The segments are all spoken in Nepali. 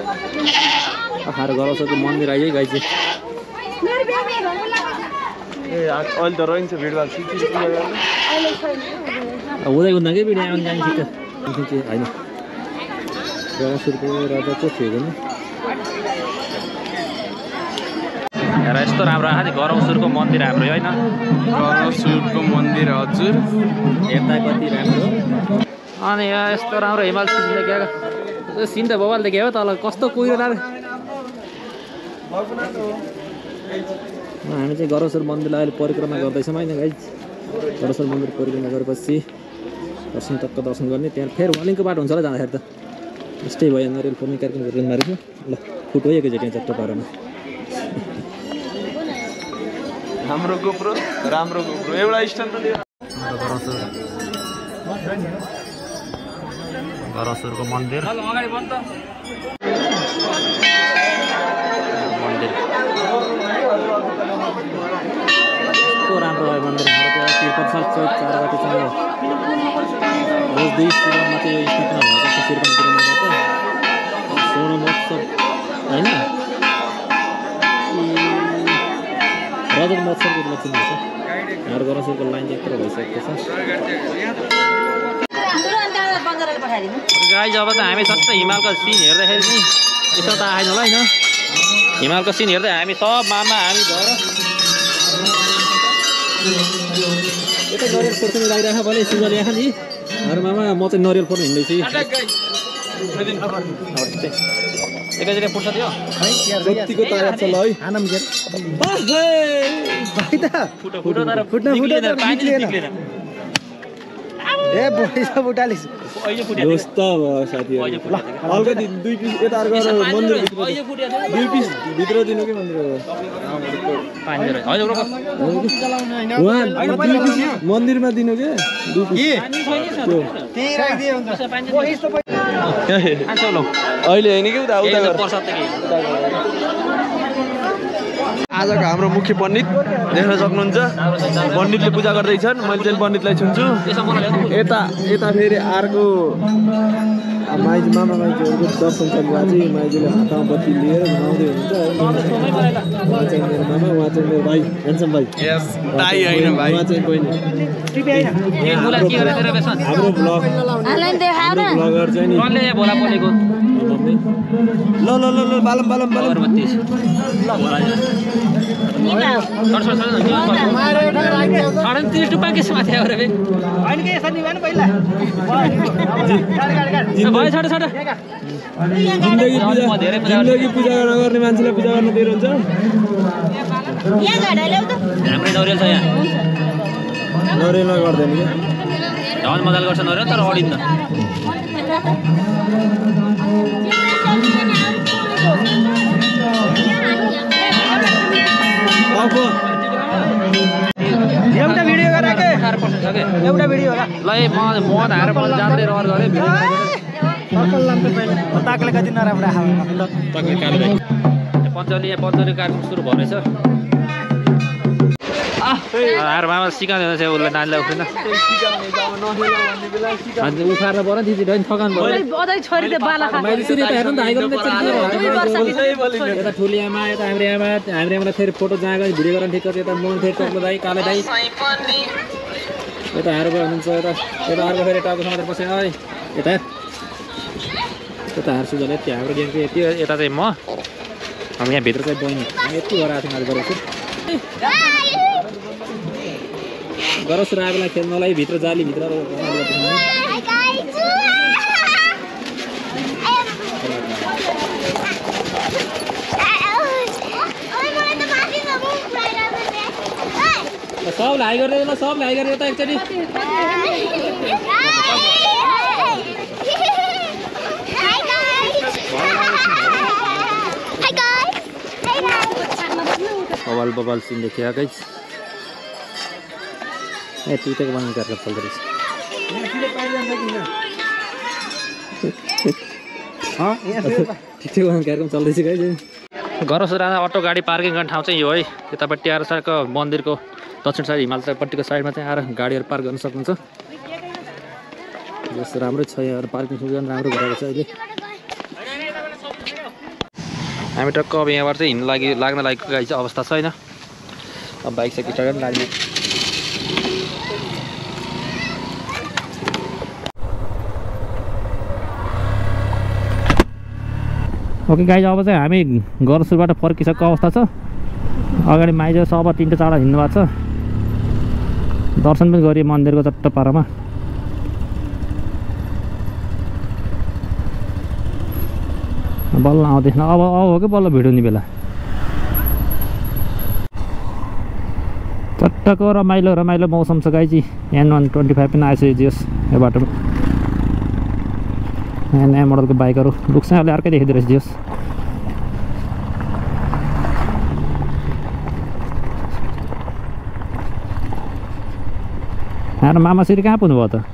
आएर गराउँछको मन्दिर आइयो गाई चाहिँ अहिले त रहन्छ भिडभाड हुँदै हुँदा कि भिडियो आउनु जान्छ होइन गराउँछको राजाको थियो नि हेर यस्तो राम्रो आएको थियो गराउँछको मन्दिर हाम्रो होइन गराउँछको मन्दिर हजुर हेर्दा कति राम्रो अनि यहाँ यस्तो राम्रो हिमाल सिन देखेको सिन त बबाल देख्यो हो तल कस्तो कुहिरो लाग्यो हामी चाहिँ गराउँछर मन्दिरलाई अहिले परिक्रमा गर्दैछौँ होइन गाइज गराउँछर मन्दिर परिक्रमा गरेपछि दर्शन टक्क दर्शन गर्ने त्यहाँ फेरि वालिङको बाटो हुन्छ होला जाँदाखेरि त यस्तै भयो नरियल फोर्ने कार्यक्रम गरेर मारेको ल फुट हो एकैचोटि चट्ट पारोमा राम्रो गोप्रो एउटा स्ट्यान्ड गराउँछरको मन्दिर कस्तो राम्रो भयो मन्दिर त्रिपन साल चौध 4 गते चाहिँ रोज 2 सिजनमा चाहिँ यो स्थापना भएको छ त्रिपनपुरमाबाट स्वर्ण महोत्सव होइन रजत महोत्सवको उपलक्ष्य छ हाम्रो गराउँछरको लाइन यत्रो भइसकेको छ गाइज अब त हामी सबै हिमालको सिन हेर्दाखेरि नि यसो त आएन होला होइन हिमालको सिन हेर्दै हामी सब मामा हामी भएर यता नरियल फोर्नु लागिरहेको भने सिजन यहाँ नि अरू मामा म चाहिँ नरियल फोर्नु हिँड्दैछु एकैचोटि पुट्छ त्यो जतिको तागत छ ल है आनम गेर भाइ त फुट्न ए पैसा बुटालिस दोस्त साथीहरु अलिकति 2 पिस यता गएर मन्दिर भित्र 2 पिस भित्र दिनु के मन्दिर मन्दिरमा दिनु के 2 पिस अहिले हैन के उता आजको हाम्रो मुख्य पण्डित देख्न सक्नुहुन्छ पण्डितले पूजा गर्दैछन् मैले चाहिँ पण्डितलाई छुन्छु यता फेरि अर्को माइजी मामा माइजीहरूको दर्शन चलिरहेको चाहिँ माइजीले हातमा बत्ती लिएर घुमाउँदै हुनुहुन्छ उहाँ चाहिँ मेरो मामा उहाँ चाहिँ मेरो भाइ ह्यान्डसम भाइ दाइ हैन भाइ उहाँ चाहिँ बहिनी हाम्रो ब्लगर चाहिँ नि ल बालम जिन्दगी पूजा नगर्ने मान्छेलाई पूजा गर्न दिएर हुन्छ नरियलमा गर्दैन क्या झन् मजाले गर्छ नरियल तर अडिन्न एउटा भिडियो गरे के एउटा भिडियो होला ल म धाएर पनि जाँदै रहर गरे भिडियो सर्कल लाम्पे पहिले ताकले कति नराम्रो आयो ताकले काले पञ्चली कार्यक्रम सुरु भएछ आएर मामा सिकाउँदै हुँदैछ उसले नानीलाई उठ्दैन उखाएर पर्यो दिदी झन् थकान भयो यता ठुली आमा यता हाम्रो आमालाई फेरि फोटो जहाँ गएर भिडियो गरेर ठिक गर्छ यता मोहन फेरि टक्लो दाइ काले दाइ यता हार हुनुहुन्छ यता अर्को फेरि टाउको समातेर बसेन है यता हार सुझाले यति हाम्रो गेमको यति यता चाहिँ म हामी यहाँभित्र चाहिँ बहिनी हामी यति गरेर आएको थियौँ आज गरोस् र आगोलाई खेल्नलाई भित्र जालीभित्र सबले हाई गर्दै ल सबले हाई गरेर यता एकचोटि बबाल सिन देखिया गाइस ए टुटेको बनाउनु कार्यक्रम चल्दै रहेछ टुटेको बनाउनु कार्यक्रम चल्दैछ गाइस गरोस् राजा अटो गाडी पार्किङ गर्ने ठाउँ चाहिँ यो है यतापट्टि आएर साको मन्दिरको दक्षिण साइड हिमालपट्टिको साइडमा चाहिँ आएर गाडीहरू पार्क गर्न सक्नुहुन्छ जस्तो राम्रो छ यहाँ पार्किङ सुविधा राम्रो गराएको छ अहिले हामी टक्क अब यहाँबाट चाहिँ हिँड्न लाग्न लागेको गाडी चाहिँ अवस्था छैन। अब बाइक साइक स्टार्ट गर्न लाग्ने। ओके गाइज अब चाहिँ हामी गरसुरबाट फर्किसकेको अवस्था छ। अगाडि माइज सब 3 4 हिँड्नु भएको छ। दर्शन पनि गरियो मन्दिरको चट्ट पारामा। बल्ल आउँदैन अब हो कि बल्ल भिड हुने बेला। चट्टको रमाइलो मौसम छ गाइजी। N125 पनि आइसकेको यो बाटोमा। नयाँ मोडलको बाइकहरू लुक्स चाहिँ अहिले अर्कै देखिँदो रहेछ जियोस्। यहाँ मामा सिरी कहाँ पुग्नुभयो त?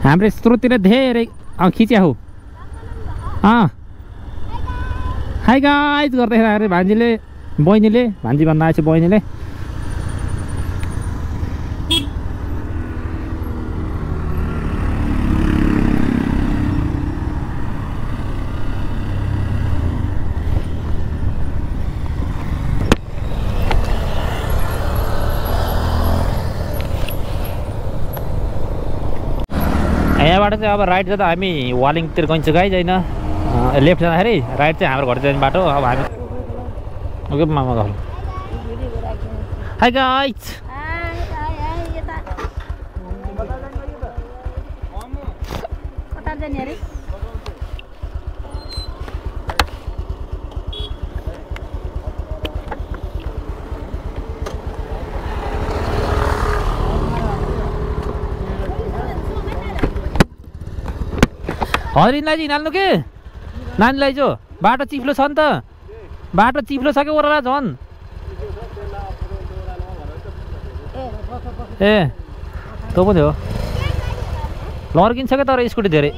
हाम्रो स्रोततिर धेरै खिच्या हो। हाई गाइज गर्दैछ अरे भान्जीले बहिनीले भान्जी भन्न आएछ बहिनीले। यहाँबाट चाहिँ अब राइट जाँदा हामी वालिङतिर गइन्छ गाइज होइन। लेफ्ट जाँदाखेरि राइट चाहिँ हाम्रो घर जाने बाटो। अब हामी ओके मामा घर। हाई गाइज हरिणलाई चाहिँ हिँड्नु के नानीलाई जो बाटो चिप्लो छ नि त। बाटो चिप्लो छ कि ओह्राला झन्। ए तँ पनि हो लर्किन्छ क्या तर स्कुटी धेरै।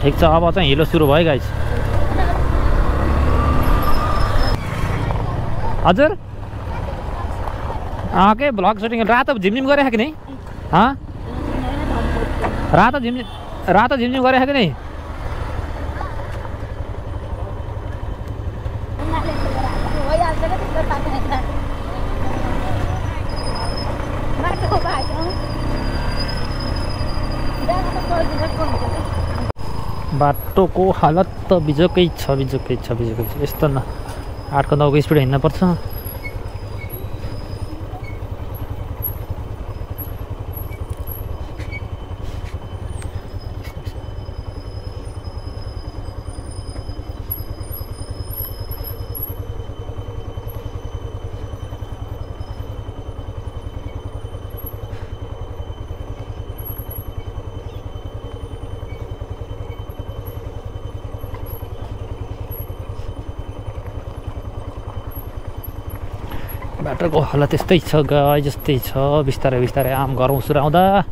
ठिक छ अब चाहिँ हिलो सुरु भयो गाइस। हजुर के भ्लग सुटिङ रातो झिमझिम गरेको कि नै? रातो झिमझिम गरेको कि नै? बाटोको हालत त बिजोकै छ। यस्तो न 8 को 9 को स्पिड हिँड्न पर्छ। बाटोको हालत त्यस्तै छ गाई जस्तै छ। बिस्तारै आम गरौँ सुराउँदा।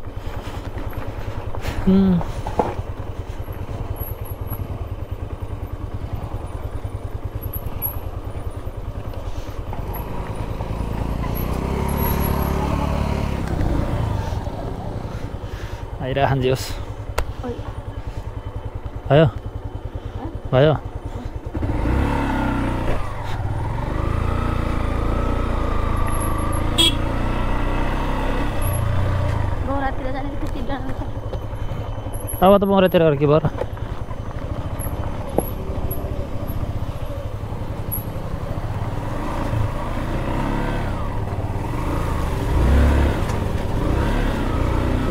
आइरहन्जियोस् भयो अब त मरेतिर के भयो र?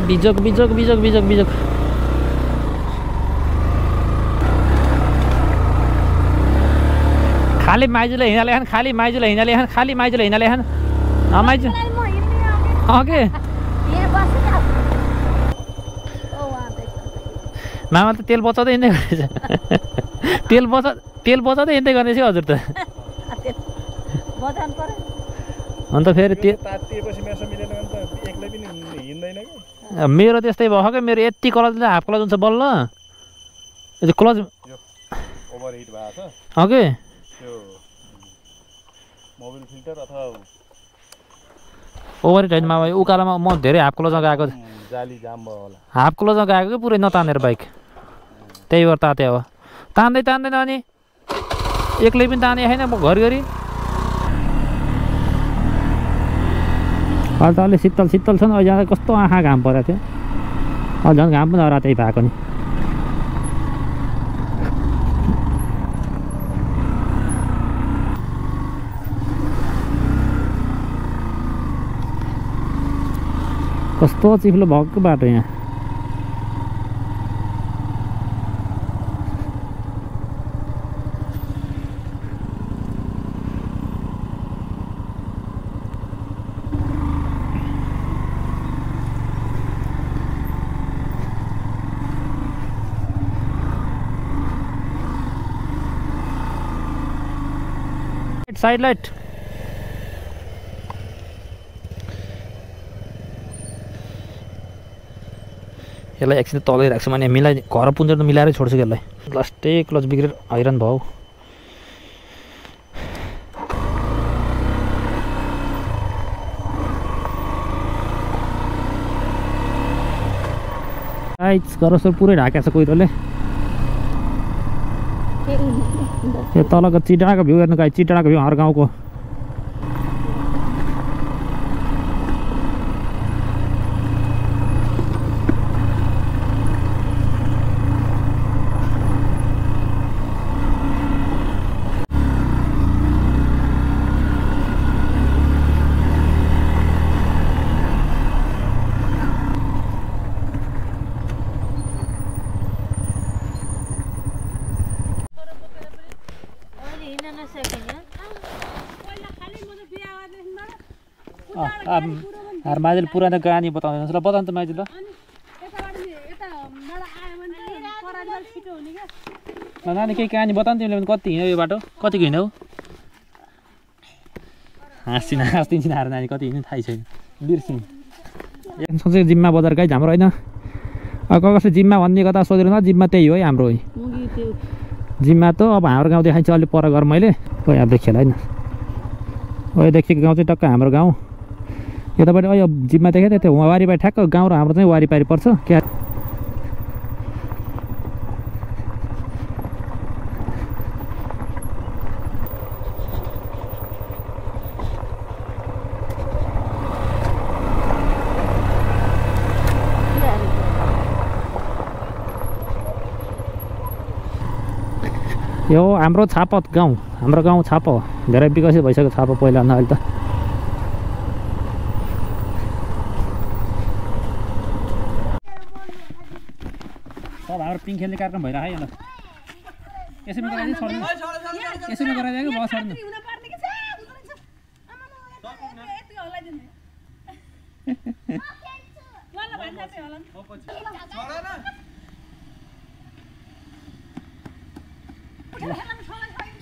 बिजोक खाली माइजूले हिँड्ने माइजू के मामा त तेल बचाउँदै हिँड्दै गर्दैछ। तेल बचाउँदै हिँड्दै गर्दैछ हजुर त। अन्त फेरि त्यो तातिएपछि मेसो मिलेन भने त एक्लै पनि हिँड्दैन कि मेरो त्यस्तै भयो क्या मेरो यति क्लचले हाफ क्लच हुन्छ बल्ल यो क्लच ओभरहिट भएको छ ओके त्यो मोबिल फिल्टर अथवा ओभर टाइममा उकालोमा म धेरै हाफ क्लचमा गएको जाली जाम भयो होला हाफ क्लचमा गएको कि पुरै नतानेर बाइक त्यही भएर ताते अब तान्दैन अनि एक्लै पनि ताने छैन म घरिघरि अहिले त अलि शीतल छ नि अहिले कस्तो आँखा घाम परेको थियो अहिले झन् घाम पनि रातै भएको नि कस्तो चिप्लो भएको बाटो यहाँ साइड लाइट यसलाई एकछिन तलै राख्छु भने मिलाइ घर पुन्जेर त मिलाएरै छोड्छु यसलाई लास्टै क्लच बिग्रेर हैरान भयो गरसर पुरै ढाकेको छ कुहिरोले यो तलको चिटाको भ्यू हेर्नु चिटाको भ्यू हर गाउँको माइजले पुरानो कहानी बताउँदैछ ल बताउनु त माइजी ल नानी केही कहानी बताउनु तिमीले भने कति हिँड्यौ यो बाटो कतिको हिँड्यौ हाँस्दिन हार नानी कति हिँड्नु थाहै छैन बिर्सिनु सोचेको जिम्मा बजार गाई हाम्रो होइन कसै जिम्मा भन्ने कता सोधेर न जिम्मा त्यही हो है हाम्रो जिम्मा त अब हाम्रो गाउँ देखाइन्छ अलि पर घर मैले खोइ अब देखिएला होइन देखेको गाउँ चाहिँ टक्क हाम्रो गाउँ यतापट्टि अहिले जिम्मा देखेको थियो वारिपारि ठ्याक्क गाउँ र हाम्रो चाहिँ वारिपारि पर्छ क्या यो हाम्रो छाप गाउँ हाम्रो गाउँ छाप धेरै विकसित भइसक्यो छाप पहिला न अहिले त सब हाम्रो पिङ खेल्ने कार्यक्रम भइरहेको है ल यसैमा गराइदियो छोड्नु यसैमा गराइदियो कि बस छोड्नु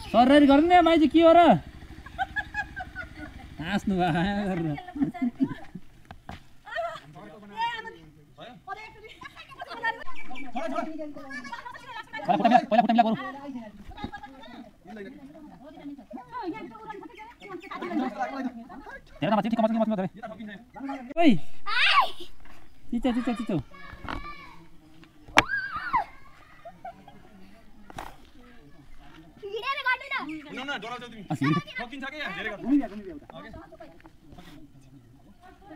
सररी गर्नु नि माइजी के हो र हाँस्नु भयो चिचो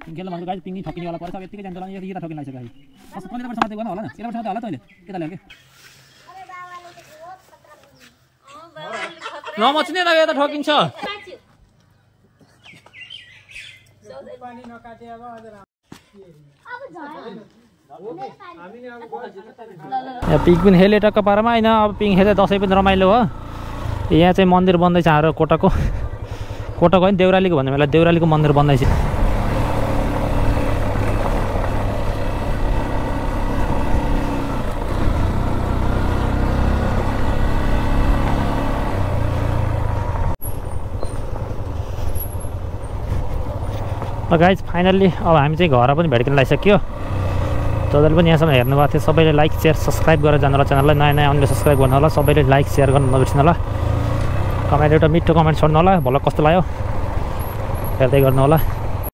गेल भन्नु गाइस पिङी ठकिने वाला पर्छ यतिकै जान्छ यो ठकिन लागिसक्यो गाइस कस्तो पनि तपाईँ समाते गर्न होला न यसबाट समाते होला तैले केता ल्याउ के नमच्ने लाग्यो यता ठकिन्छ पानी नकाटे अब यहाँ पिङ पनि खेले टक्क पारमा होइन अब पिङ खेले दसैँ पनि रमाइलो हो यहाँ चाहिँ मन्दिर बन्दैछ हाम्रो कोटाको होइन देउरालीको भन्ने बेला देउरालीको मन्दिर बन्दैछ गाइज फाइनल्ली अब हामी चाहिँ घर पनि भेट्किन लागिसक्यो। जसले पनि यहाँसम्म हेर्नुभएको थियो सबैले लाइक सेयर सब्सक्राइब गरेर जानु होला च्यानललाई। नयाँ नयाँ आउने सब्सक्राइब गर्नु होला। सबैले लाइक सेयर गर्नु नबिर्सनु होला। कमेन्ट एउटा मिठो कमेन्ट छोड्नु होला। भल कस्तो लाग्यो हेर्दै गर्नु होला।